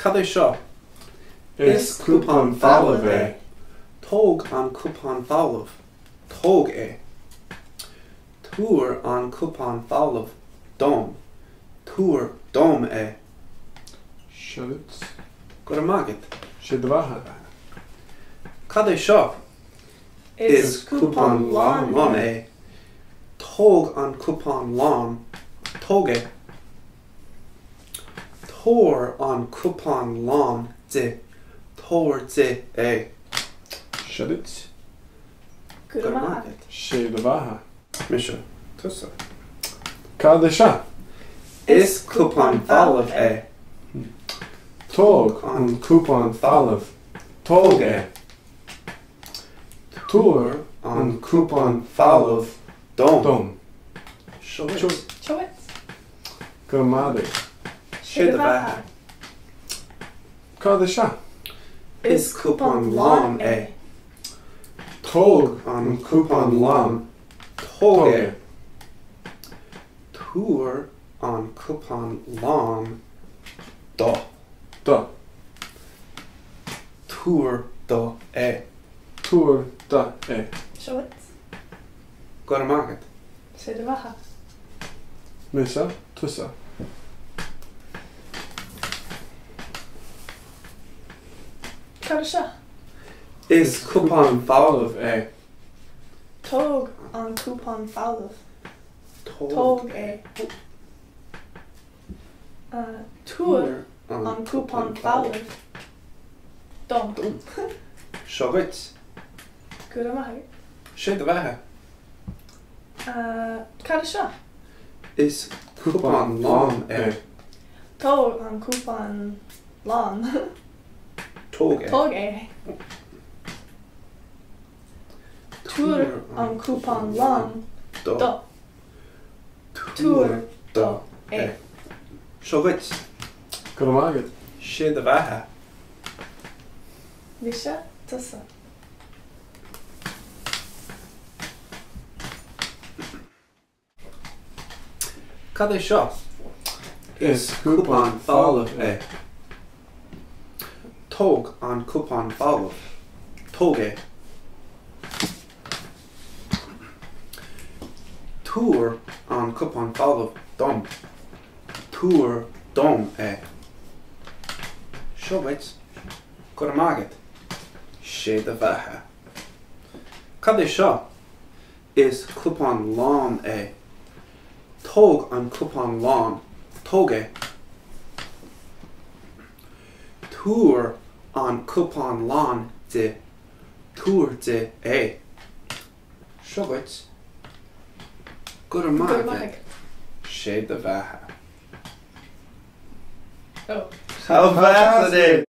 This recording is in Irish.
Cad é seo? Is cupán folamh é. Tóg an cupán folamh. Tóg é. Tabhair an cupán folamh dom. Tabhair dom é. Seo duit. Go raibh maith agat. Sé do bheatha. Cad é seo? Is cupán lán é. Tóg an cupán lán. Tóg é. Tabhair an cupán lán di. Tabhair di é. Seo duit. Go raibh maith agat. Sé do bheatha. Mise. Tusa. Cad é seo? Is cupán folamh é. Tóg an cupán folamh. Tóg é. Tabhair an cupán folamh dom. dom. Seo duit. Seo duit. Go raibh maith agat. Sé do bheatha. Cad é seo? Is cupán lán é. Tóg an cupán lán. Tóg é. Tabhair an cupán lán do. Do. Tabhair dó é. Tabhair di é. Seo duit. Go raibh maith agat. Sé do bheatha. Mise. Tusa. Cad é seo? Is cupán folamh é. Tóg an cupán folamh. Tóg Tóg é. Tabhair an cupán folamh dom. Seo duit. Go raibh maith agat. Sé do bheatha. Cad é seo? Is cupán lán é. Tóg an cupán lán. Tóg é. Tóg é. Tabhair an cupán lán do. do. Tabhair dó é. Seo duit. Go raibh maith agat. Sé do bheatha. Mise, tusa. Cad é seo? Is cupán folamh é. Tóg an cupán folamh. Tóg é. Tabhair an cupán folamh dom. Tabhair dom é. Seo duit. Go raibh maith agat. Sé do bheatha. Cad é seo? Is cupán lán é. Tóg an cupán lán. Tóg é. Tabhair an cupán lán di. Tabhair di é. Seo duit. Go raibh Go maith raibh maith agat. agat. Sé do bheatha. Oh. How fascinating!